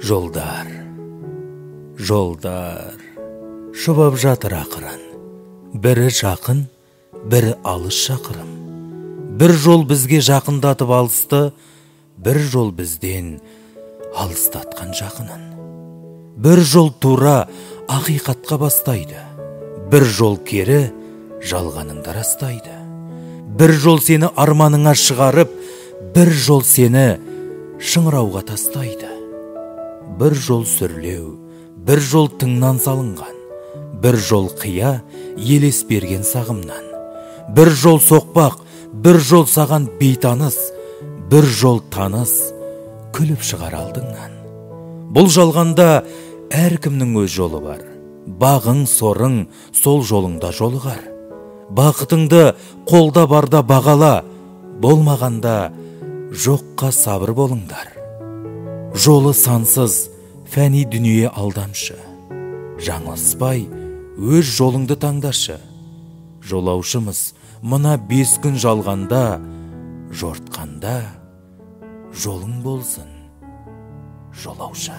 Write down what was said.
Жолдар, жолдар шұбап жатыр ақырын. Бірі жақын, бірі алыс шақырым. Бір жол бізге жақындатып алысты, бір жол бізден алыстатқан жақынын. Бір жол тура ақиқатқа бастайды, бір жол кері жалғаныңды растайды. Бір жол сені арманыңа шығарып, бір жол сені шыңырауға тастайды. Бір жол сүрлеу, бір жол тыңнан салынған, бір жол қия елес берген сағымнан. Бір жол соқпақ, бір жол саған бейтаныс, бір жол таныс күліп шығар алдыңнан. Бұл жалғанда әркімнің өз жолы бар. Бағың, сорың сол жолыңда жолығар. Бақытыңды қолда барда бағала, болмағанда жоққа сабыр болыңдар. Жолы сансыз, фәни дүние алдамшы. Жаңылыспай өз жолыңды таңдашы. Жолаушымыз мына 5 күн жалғанда, жортқанда жолың болсын, жолаушы.